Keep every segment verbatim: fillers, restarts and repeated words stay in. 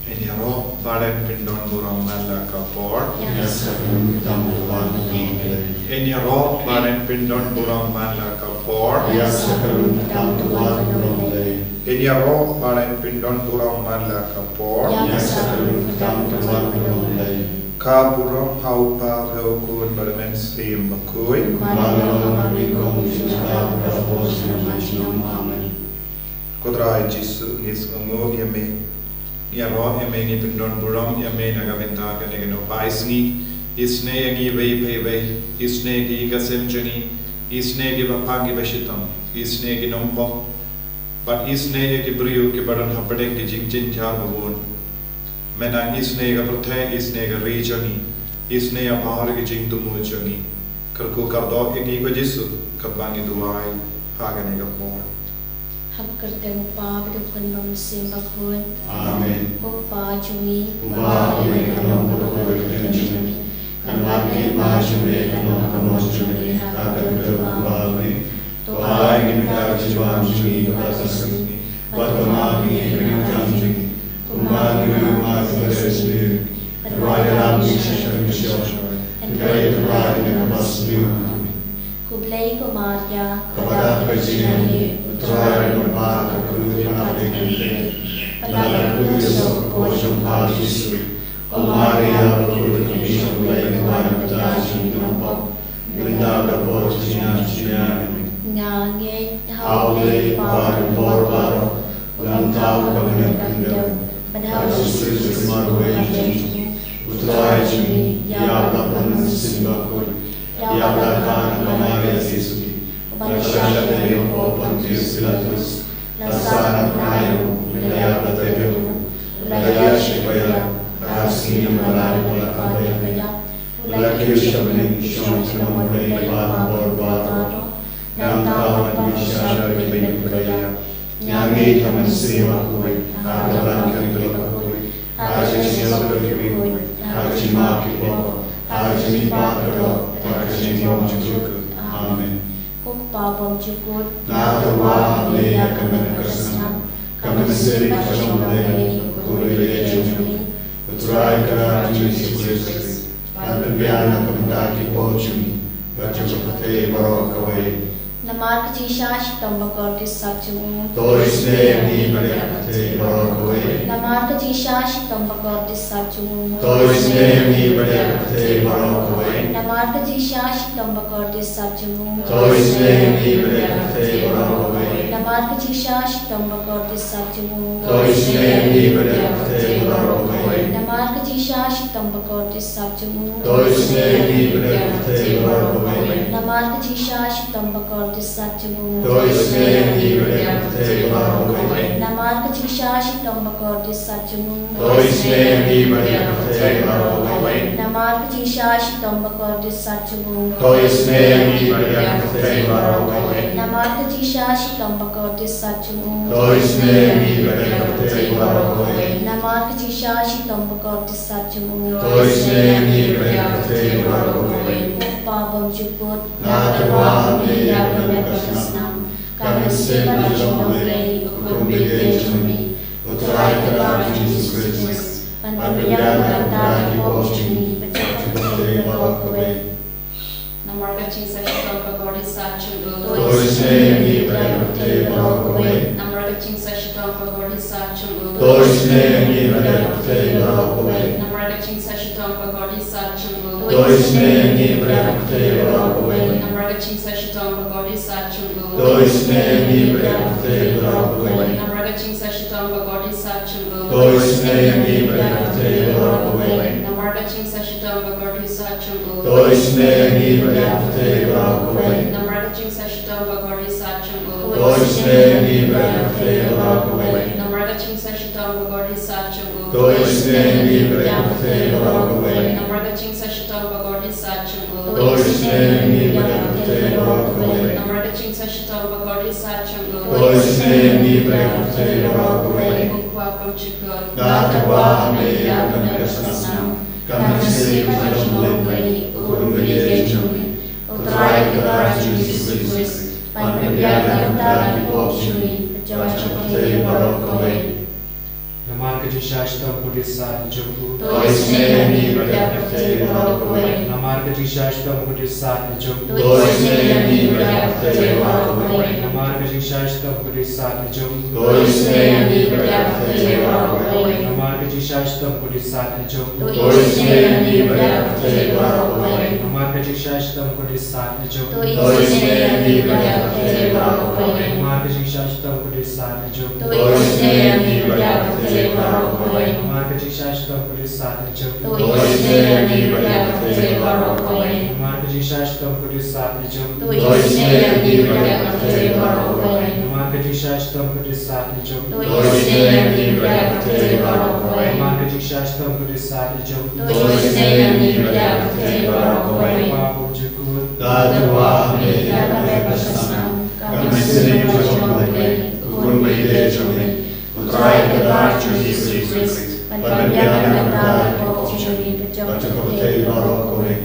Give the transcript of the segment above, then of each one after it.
Ngin ïaroh ba ren pyndon burom man la ka por. Ïa sa kyrun kdang ka wan ka long lei. Ngin ïaroh ba ren pyndon burom man la ka por. Ïa sa kyrun kdang ka wan ka long lei. Ngin ïaroh ba ren pyndon burom man la ka por. Ïa sa kyrun kdang ka wan ka long lei. Ka burom ha u Kpa bad ha u Khun bad ha u Mynsiem Bakhuid. Kumba la long ha ka por, mynta bad ha ka por sha ïing ki ïing. Amen. Ko Trai Jisu, ngi sngewnguh ïa me. Ngi ïaroh ïa me, ngi pyndon burom ïa me na ka bynta kane ka nongpai sngi. Isynei ïa ngi iwei pa iwei, isynei ïa ki ïing ki sem jong ngi, isynei ïa kiba pang kiba shitom, isynei ïa ki nongpop, bad isynei ïa ki briew kiba don hapdeng ki jingjynjar ba bun. Me nang isynei ïa ka pyrthei, isynei ïa ka ri jong ngi, isynei ïa baroh ki jingthmu jong ngi. Kyrkhu kyrdoh ïa ngi ko Jisu, katba ngi duwai ha kane ka por. Ha ka kyrteng u Kpa bad u Khun bad u Mynsiem Bakhuid. Amen. Ko Kpa jong ngi, uba ha bneng, ka long ka pyrthei ka don jong me. Ka nang ka hima jong me, ka long ka mon jong me ha ka kyrteng u Kpa jong me. To ai ïa ngi mynta ka jingbam jong ngi kaba shisien, bad to map ïa ngi ka nongkynmaw jong ngi, kumba ngi ruh ngi map ïa kiba kynmaw ïa ngi. Wat la ngi sha ka mynsiem, hynrei to ai ïa ngi na ka bymman. Khublei ko Maria, kaba dap ka jingïaid, U Trai u don bad phi ha ki kynthei, bad la ka kyrteng u Ïesuk u khun jong phi u Jisu. Ko Maria, bakhuid ka kmie jong U Blei, to ai ïa ngi kiba ngi nongpop, mynta bad ha ka por jong ngi. Nga ngeit ha U Blei Kpa u don bor baroh, u nongthaw, u nongpynim, bad ha U Jisu Khrist u Khun jong ngi, U Trai jong ngi, ïa uba la pynlong da U Mynsiem Bakhuid, ïa uba la kha na ka Maria Theisotti, u la shah sha ka kti jong u Pontius Pilatus, la sah, la nang ha kmie, la ïap, la tep ïa u, la ïaid sha kaba ïap, la kha ha ka sngi ba lai, la ïap, la kiew sha bneng, shong ha ka jingbam U Blei Kpa u don bor baroh. Nangta wat ngin shah sha ka bynta kaba ïap. Nga ngeit ha U Mynsiem Bakhuid, ha ka balang ka jong ki bakhuid, ha ka jingïap ki bakhuid, ha ka jingmap ki pop, ha ka jingpyrkhat, ha ka jinglong jingkyrkhu. Amen. Ko Kpa bymjukut, nga tyrwa ha me ïa ka met ka snam, ka mynsiem ka jong U Blei, u Khun baieit jong me, U Trai Kynrad jong ngi Jisu Khrist, ban pynbiang na ka bynta ki pop jong ngi bad jong ka pyrthei baroh kawei. Namar ka jingshah shitom ba kordit sat jong u. To isynei ïa ngi bad ïa ka pyrthei baroh kawei. Namar ka jingshah shitom ba kordit sat jong u. To isynei ïa ngi bad ïa ka pyrthei baroh kawei. Namar ka jingshah shitom ba kordit sat jong u. To isynei ïa ngi bad ïa ka pyrthei baroh kawei. Namar ka jingshah shitom ba kordit sat jong u. To isynei ïa ngi bad ïa ka pyrthei baroh kawei. Namar ka jingshah shitom ba kordit sat jong u. To isynei ïa ngi bad ïa ka pyrthei baroh kawei. Namar ka jingshah shitom ba kordit sat jong u. To isynei ïa ngi bad ïa ka pyrthei baroh kawei. Namar ka jingshah shitom ba kordit sat jong u. To isynei ïa ngi bad ïa ka pyrthei baroh kawei. Namar ka jingshah shitom ba kordit sat jong u. To isynei ïa ngi bad ïa ka pyrthei baroh kawei. Namar ka jingshah shitom ba kordit sat jong u. To isynei ïa ngi bad ïa ka pyrthei baroh kawei. Namar ka jingshah shitom ba kordit sat jong u. To isynei ïa ngi bad ïa ka pyrthei baroh kawei. Ko Kpa bymjukut, nga tyrwa ha me ïa ka met ka snam, ka mynsiem ka jong U Blei, u Khun baieit jong me, U Trai Kynrad jong ngi Jisu Khrist, ban pynbiang na ka bynta ki pop jong ngi bad jong ka pyrthei baroh kawei. Namar ka jingshah shitom ba kordit sat jong u. To isynei ïa ngi bad ïa ka pyrthei baroh kawei. Namar ka jingshah shitom ba kordit sat jong u. To isynei ïa ngi bad ïa ka pyrthei baroh kawei. Namar ka jingshah shitom ba kordit sat jong u. To isynei ïa ngi bad ïa ka pyrthei baroh kawei. Namar ka jingshah shitom ba kordit sat jong u. To isynei ïa ngi bad ïa ka pyrthei baroh kawei. Namar ka jingshah shitom ba kordit sat jong u. To isynei ïa ngi bad ïa ka pyrthei baroh kawei. Namar ka jingshah shitom ba kordit sat jong u. To isynei ïa ngi bad ïa ka pyrthei baroh kawei. Namar ka jingshah shitom ba kordit sat jong u. To isynei ïa ngi bad ïa ka pyrthei baroh kawei. Namar ka jingshah shitom ba kordit sat jong u. To isynei ïa ngi bad ïa ka pyrthei baroh kawei. Namar ka jingshah shitom ba kordit sat jong u. To isynei ïa ngi bad ïa ka pyrthei baroh kawei. Namar ka jingshah shitom ba kordit sat jong u. To isynei ïa ngi bad ïa ka pyrthei baroh kawei. Ko Kpa bymjukut, nga tyrwa ha me ïa ka met ka snam, ka mynsiem ka jong U Blei, u Khun baieit jong me, U Trai Kynrad jong ngi Jisu Khrist, ban pynbiang na ka bynta ki pop jong ngi bad jong ka pyrthei baroh kawei. Namar ka Namar ka jingshisha shitom ka jong u. To isynei ïa ngi bad ïa ka pyrthei baroh kawei. Namar ka jingshisha shitom ka jong u. To isynei ïa ngi bad ïa ka pyrthei baroh kawei. Namar ka jingshisha shitom ka jong u. To isynei ïa ngi bad ïa ka pyrthei baroh kawei. Namar ka jingshisha shitom ka jong u. To isynei ïa ngi bad ïa ka pyrthei baroh kawei. Namar ka jingshisha shitom ka jong u. To isynei ïa ngi bad ïa ka pyrthei baroh kawei. Namar ka jingshisha shitom ka jong u. To isynei ïa ngi bad ïa ka pyrthei baroh kawei. Namar ka jingshisha shitom ka jong u. To isynei ïa ngi bad ïa ka pyrthei baroh kawei. Namar ka jingshisha shitom ka jong u. To isynei ïa ngi bad ïa ka pyrthei baroh kawei. Namar ka jingshisha shitom ka jong u. To isynei ïa ngi bad ïa ka pyrthei baroh kawei. Namar ka jingshisha shitom ka jong u. To isynei ïa ngi bad ïa ka pyrthei baroh kawei. Kpa bymjukut. Ka Trai, ha me ka dei ka shnong, ka mynsiem ka jong U Blei, U Khun baïdei jong ngi, U Trai Kynrad jong ngi Jisu Khrist, ban pynbiang ïa ka bynta ki pop jong ngi bad jong ka pyrthei baroh kawei.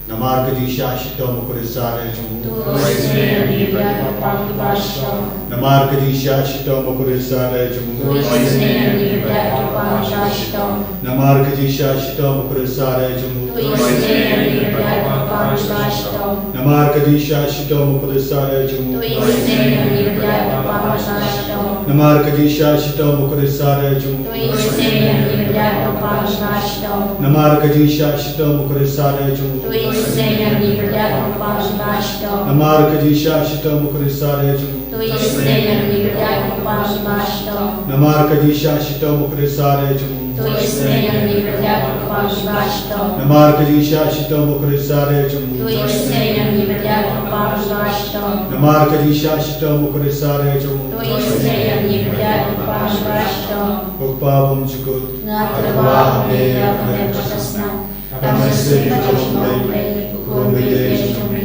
Namar ka jingshisha shitom u Khrist Ïasu jong u. To isynei ïa ngi bad ïa ka pang kiba shitom. Namar ka jingshisha shitom u Khrist Ïasu jong u. To isynei ïa ngi bad ïa ka pang kiba shitom. Namar ka jingshisha shitom u Khrist Ïasu jong u. To isynei ïa ngi bad ïa ka pang kiba shitom. Namar ka jingshisha shitom u Khrist Ïasu jong u. To isynei ïa ngi bad ïa ka pang kiba shitom. Namar ka jingshisha shitom u Khrist Ïasu jong u. To isynei ïa ngi bad ïa ka pang kiba shitom. Namar ka jingshisha shitom u Khrist Ïasu jong u. To isynei ïa ngi bad ïa ka pang kiba shitom. Namar ka jingshisha shitom u Khrist Ïasu jong u. To isynei ïa ngi bad ïa ka pang kiba shitom. Namar ka jingshisha shitom u Khrist Ïasu jong u. To isynei ïa ngi bad ïa ka pang kiba shitom. Namar ka jingshisha shitom u Khrist Ïasu jong u. To isynei ïa ngi bad ïa ka pang kiba shitom. Namar ka jingshisha shitom u Khrist Ïasu jong u. To isynei ïa ngi bad ïa ka pang kiba shitom. Ko Kpa bymjukut. Nga kyrpad ha me ïa ka met kaba sniew, ka mynsiem ka jong U Blei, U Khun baïdei jong ngi,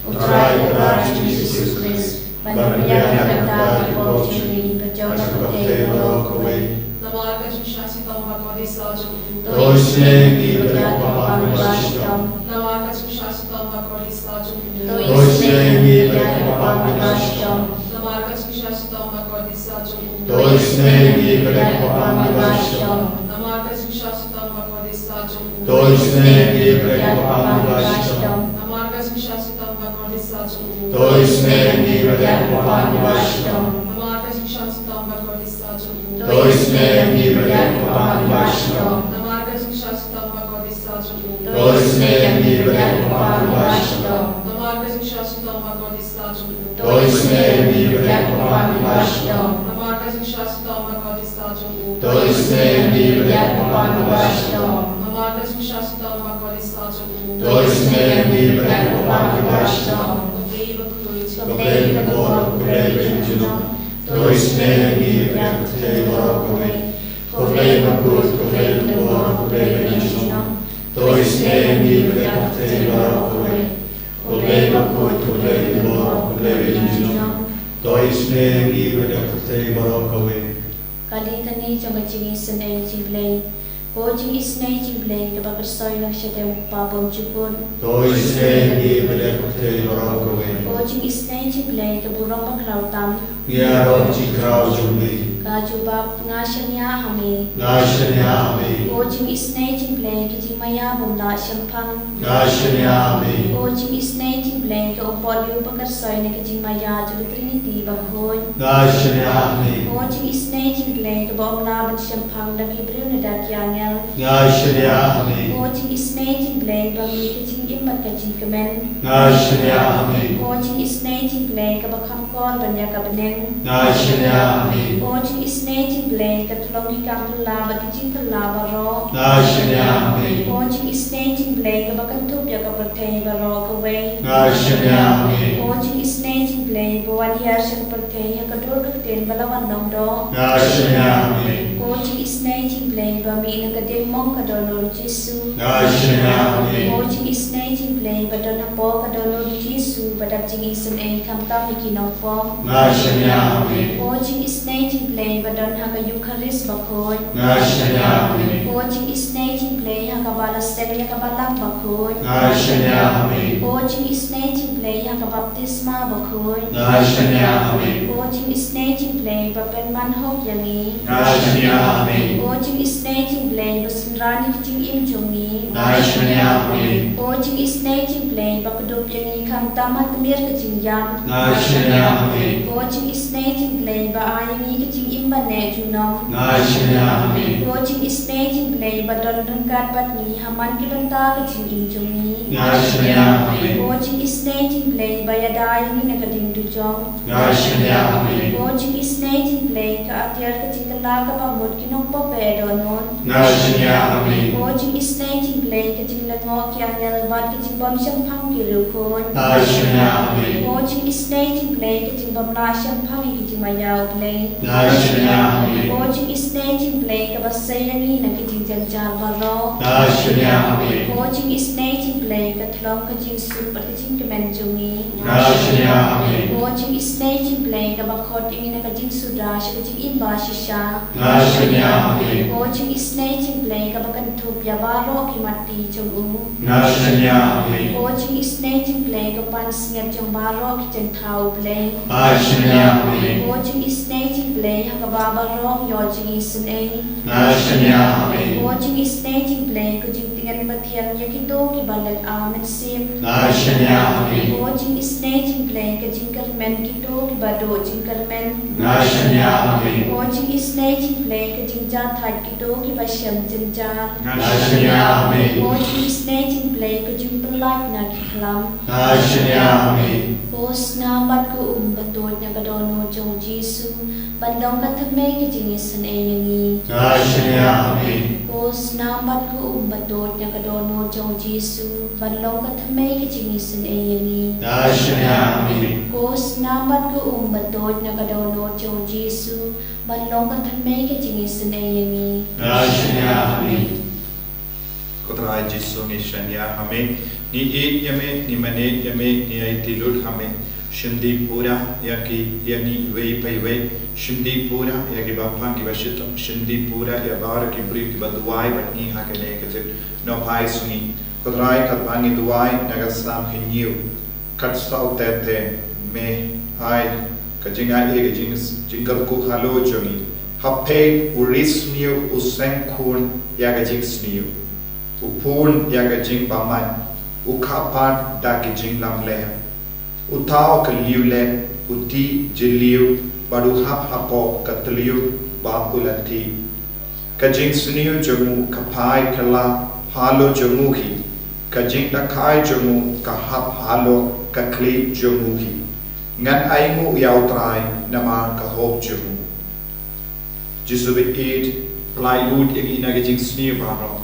U Trai Kynrad jong ngi Jisu Khrist, ban pynbiang ïa ka bynta ki pop jong ngi bad jong ka pyrthei baroh kawei. Namar ka jingshisha shitom bakordit sa jong u. To isynei ïa ngi bad ïa ka pang kiba shitom. Namar ka jingshisha shitom bakordit sa jong u. To isynei ïa ngi bad ïa ka pang kiba shitom. Namar ka jingshisha shitom bakordit sa jong u. To isynei ïa ngi bad ïa ka pang kiba shitom. Namar ka jingshisha shitom bakordit sa jong u. To isynei ïa ngi bad ïa ka pang kiba shitom. Namar ka jingshisha shitom bakordit sa jong u. To isynei ïa ngi bad ïa ka pang kiba shitom. Namar ka jingshisha shitom bakordit sa jong u. To isynei ïa ngi bad ïa ka pang kiba shitom. Namar ka jingshisha shitom bakordit sa jong u. To isynei ïa ngi bad ïa ka pang kiba shitom. Namar ka jingshisha shitom bakordit sa jong u. To isynei ïa ngi bad ïa ka pang kiba shitom. Namar ka jingshisha shitom bakordit sa jong u. To isynei ïa ngi bad ïa ka pang kiba shitom. Namar ka jingshisha shitom bakordit sa jong u. To isynei ïa ngi bad ïa ka pang kiba shitom. Ko Blei bakhuid, ko Blei bakhuid, ko Blei baïngjynjar. To isynei ïa ngi bad ïa ka pyrthei baroh kawei. Ko Blei bakhuid, ko Blei bakhuid, ko Blei baïngjynjar. To isynei ïa ngi bad ïa ka pyrthei baroh kawei. Ko Blei bakhuid, ko Blei bakhuid, ko Blei baïngjynjar. To isynei ïa ngi bad ïa ka pyrthei baroh kawei. Ka litani jong ka jingisynei jong U Blei. Ko jingisynei jong U Blei kaba kyrsoi na ka shadem U Kpa bymjukut. To isynei ïa ngi bad ïa ka pyrthei baroh kawei. Ko jingisynei jong U Blei ka burom bakhraw tam. Ngi ïaroh jingkhraw jong me. Ka jubab, nga shaniah ha me. Nga shaniah ha me. Ko jingisynei jong U Blei ka jingmaïa bymlah shemphang. Nga shaniah ha me. Ko jingisynei jong U Blei ka umpohliew bakyrsoi na ka jingmaïa jong ka Trinity bakhuid. Nga shaniah ha me. Ko jingisynei jong U Blei kaba ym lah ban shemphang da ki briew ne da ki angel. Nga shaniah ha me. Ko jingisynei jong U Blei ba mih ka jingim bad ka jingkmen. Nga shaniah ha me. Ko jingisynei jong U Blei kaba kham kor ban ïa ka bneng. Nga shaniah ha me. Ko jingisynei jong U Blei ka tyllong ki kam phylla bad ki jingphylla baroh. Nga shaniah ha me. Ko jingisynei jong U Blei kaba kynthup ïa ka pyrthei baroh kawei. Nga shaniah ha me. Ko jingisynei jong U Blei ba wan hiar sha ka pyrthei ha ka dur ka ktien ba la wan long doh. Nga shaniah ha me. Ko jingisynei jong U Blei ba mih na ka diengmong ka dohnud Jisu. Nga shaniah ha me. Ko jingisynei jong U Blei ba don hapoh ka dohnud Jisu ba dap jingisynei khamtam ïa ki nongpop. Nga shaniah ha me. Ko jingisynei Jingblei ba don ha ka Eukharist bakhuid. Nga shaniah ha me. O jingisynei jingblei ha kaba la seng ïa ka Balang bakhuid. Nga shaniah ha me. O jingisynei jingblei ha ka baptisma bakhuid. Nga shaniah ha me. O jingisynei jingblei ba pynman hok ïa ngi. Nga shaniah ha me. O jingisynei jingblei ba synran ïa ka jingim jong ngi. Nga shaniah ha me. O jingisynei jingblei ba kdup ïa ngi khamtam ha tmier ka jingïap. Nga shaniah ha me. O jingisynei jingblei ba ai ïa ngi ka jingim ba neh junom. Nga shaniah ha me. O jingisynei jingblei ba don ryngkat bad ngi ha man ki bynta ka jingim jong ngi. Nga shaniah ha me. O jingisynei jingblei ba ïada ïa ngi na ka ding dujok. Nga shaniah ha me. O jingisynei jingblei ka atiar ka jingkylla kaba mut ki nongpop ba dohnud. Nga shaniah ha me. O jingisynei jingblei ka jinglyngngoh ki angel bad ka jingbym shemphang ki riewkhuid. Nga shaniah ha me. O jingisynei jingblei ka jingbym lah shemphang ïa ki jingmaïa U Blei. Nga shaniah ha me. O jingisynei jingblei kaba sei ïa ngi na ki jingjynjar baroh. Nga shaniah ha me. O jingisynei jingblei ka thlong ka jingsuk bad ka jingkmen jong ngi. Nga shaniah ha me. O jingisynei jingblei kaba khot ïa ngi na ka jingsuda sha ka jingim ba shisha. Nga shaniah ha me. O jingisynei jingblei kaba kynthup ïa baroh ki mat ti jong u. Nga shaniah ha me. O jingisynei jingblei ka pansngiat jong baroh ki jingthaw U Blei. Nga shaniah ha me. O jingisynei jingblei ha kaba baroh ïoh jingisynei. Nga shaniah ha me. O jingisynei jingblei ka jingtngen bathiang ïa kito kiba leit ar mynsiem. Nga shaniah ha me. O jingisynei jingblei ka jingkyrmen kito kiba duh jingkyrmen. Nga shaniah ha me. O jingisynei jingblei ka jingjahthait kito kiba shem jynjar. Nga shaniah ha me. O jingisynei jingblei ka jingpyllait na ki khlam. Nga shaniah ha me. Ko snam bad ko um ba tuid na ka dohnud jong U Jisu, ban long ka thymmei ka jingisynei ïa ngi. Nga shaniah ha me. Ko snam bad ko um ba tuid na ka dohnud jong U Jisu, ban long ka thymmei ka jingisynei ïa ngi. Nga shaniah ha me. Ko snam bad ko um ba tuid na ka dohnud jong U Jisu, ban long ka thymmei ka jingisynei ïa ngi. Nga shaniah ha me. Ko Trai Jisu, ngi shaniah ha me, ngi ïeit ïa me, ngi mane ïa me, ngi aiti lut ha me. Shim dih pura ïa ki, ïa ngi iwei pa iwei. Shim dih pura ïa kiba pang kiba shitom. Shim dih pura ïa baroh ki briew kiba duwai bad ngi ha kane ka jingïaphai sngi. Ko Trai, katba ngi duwai na ka snam hynñiew, kat saw te te me ai ka jingai ïa ka jing, jingkyrkhu halor jong ngi. Ha phi u riewsniew u seng khun ïa ka jingsniew, u pun ïa ka jingbymman, u kha pat da ki jinglamler, u thaw ka liewlep, u tih jylliew bad u hap hapoh ka tliut ba u la tih. Ka jingsniew jong u ka phai kylla halor jong u hi. Ka jingdakhai jong u ka hap halor ka khlieh jong u hi. Ngan ainguh ïa U Trai namar ka hok jong u. Jisu ba ïeit, pyllait lut ïa ngi na ka jingsniew baroh,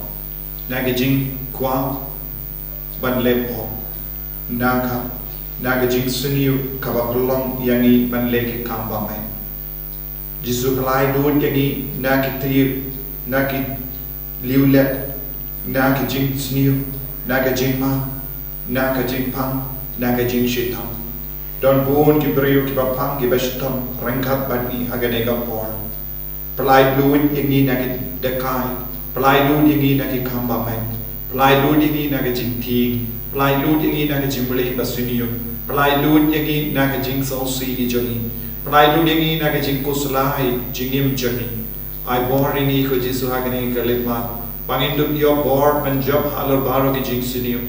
na ka jingkwah ban leh pop, na ka, na ka jingsniew kaba pynlong ïa ngi ban leh ki kam ba mei. Jisu, pyllait lut ïa ngi na ki tliut, na ki liewlep, na ki jingsniew, na ka jingma, na ka jingpang, na ka jingshitom. Don bun ki briew kiba pang kiba shitom ryngkat bad ngi ha kane ka por. Pyllait lut ïa ngi na ki dakhai. Pyllait lut ïa ngi na ki kam ba mei. Pyllait lut ïa ngi na ka jingtieng. Pyllait lut ïa ngi na ka jingpynleit ba sniew. Pyllait lut ïa ngi na ka jingsngewsih ki jong ngi. Pyllait lut ïa ngi na ka jingkhuslai jingim jong ngi. Ai bor ïa ngi ko Jisu ha kane ka leit mat, ba ngin dup ïoh bor ban jop halor baroh ki jingsniew,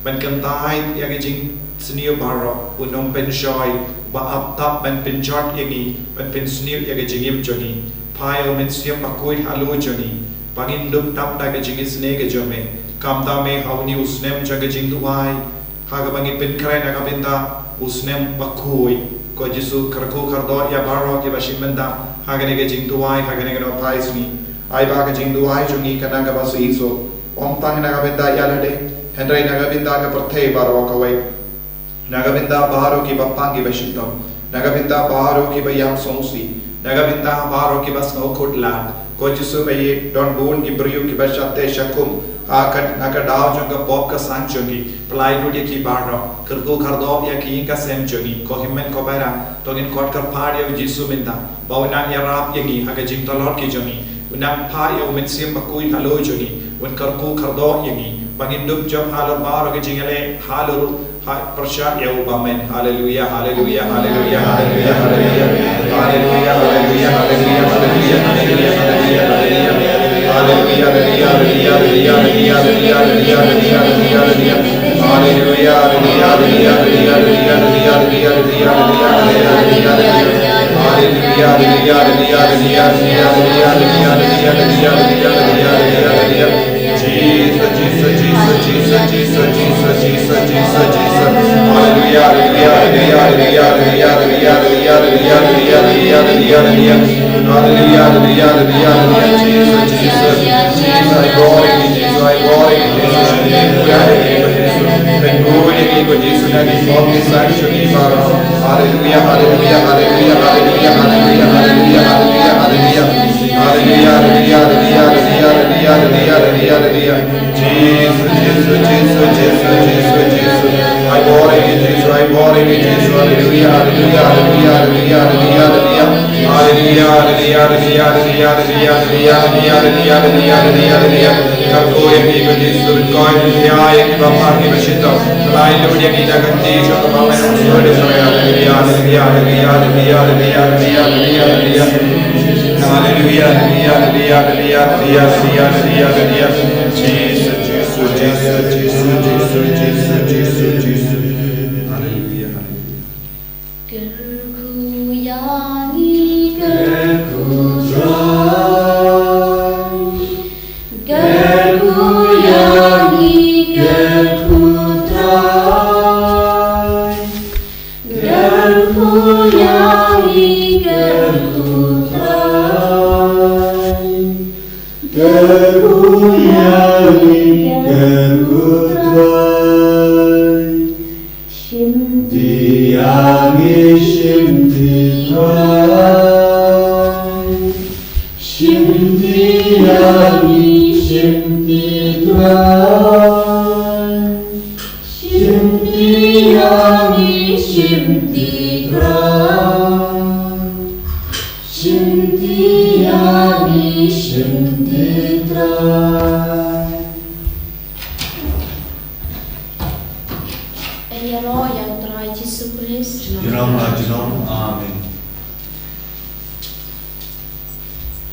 ban kyntait ïa ki jingsniew baroh. U nongpynshoi ba ap tap ban pynjot ïa ngi, ban pynsniew ïa ki jingim jong ngi. Phai U Mynsiem Bakhuid halor jong ngi, ba ngin dup tap da ka jingisynei ka jong me. Khamtam me ha une u snem jong ka jingduwai, ha kaba ngi pynkhreh na ka bynta u snem bakhuid. Ko Jisu, kyrkhu kyrdoh ïa baroh kiba shim bynta ha kane ka jingduwai ha kane ka nongphai sngi. Ai ba ka jingduwai jong ngi kan long kaba shisha, ym tang na ka bynta ïa lade, hynrei na ka bynta ka pyrthei baroh kawei. Na ka bynta baroh kiba pang kiba shitom, na ka bynta baroh kiba ïap sngewsih, na ka bynta baroh kiba sngewkhuslai. Ko Jisu ba ïeit, don bun ki briew kiba shah teh shah kum Ha ka, ha ka daw jong ka pop ka san jong ngi, pyllait lut ïa ki baroh, kyrkhu kyrdoh ïa ki ïing ki sem jong ngi, ko hynmen ko para, to ngin khot kyrpad ïa u Jisu mynta, ba un nang ïarap ïa ngi ha ka jingtlot ki jong ngi, un nang phah ïa u Mynsiem Bakhuid halor jong ngi, un kyrkhu kyrdoh ïa ngi, ba ngin dup jop halor baroh ka jingïaleh, halor ruh, ha pyrshah ïa u Bamon. Haleluia, haleluia, haleluia, haleluia, haleluia. Haleluia, haleluia, haleluia, haleluia, haleluia, haleluia. Haleluia, haleluia, haleluia, haleluia, haleluia. Haleluia, haleluia, haleluia, haleluia, haleluia, haleluia, haleluia, haleluia. Haleluia, haleluia, haleluia, haleluia, haleluia, haleluia, haleluia, haleluia, haleluia, haleluia. Jesus, Jesus, Jesus, Jesus, Jesus, Jesus, Jesus, Jesus. Haleluia, haleluia, haleluia, haleluia, haleluia, haleluia, haleluia, haleluia, haleluia, haleluia. Haleluia, haleluia, haleluia, haleluia. Jesus, Jesus, Jesus, I adore you, Jesus, I adore you, Jesus. Haleluia, haleluia, haleluia, haleluia. Haleluia, haleluia, haleluia, haleluia, haleluia, haleluia, haleluia, haleluia. Haleluia, haleluia, haleluia, haleluia, haleluia, haleluia, haleluia. Jesus, Jesus, Jesus, Jesus, Jesus, Jesus. I adore you, Jesus, I adore you, Jesus. Haleluia, haleluia, haleluia, haleluia, haleluia, haleluia. Haleluia, haleluia, haleluia, haleluia, haleluia, haleluia, haleluia, haleluia, haleluia, haleluia. Kyrkhu ïa ngi ko Jisu, ryngkat ïa kiba pang kiba shitom. Pyllait lut ïa ngi da ka kti jong ka bamon. Haleluia, haleluia, haleluia, haleluia, haleluia, haleluia, haleluia, haleluia. Haleluia, haleluia, haleluia, haleluia, haleluia, haleluia, haleluia. Jesus, Jesus, Jesus, Jesus. Haleluia, haleluia. Kyrkhu ïa ngi, kyrkhu Trai. Kyrkhu ïa ngi, kyrkhu Trai. Kyrkhu ïa ngi, kyrkhu Trai. Kyrkhu ïa ngi, kyrkhu Trai. Shimti ïa ngi, shimti Trai. Shimti ïa ngi, shimti Trai. Shimti ïa ngi, shimti Trai. Shimti ïa ngi, shimti Trai.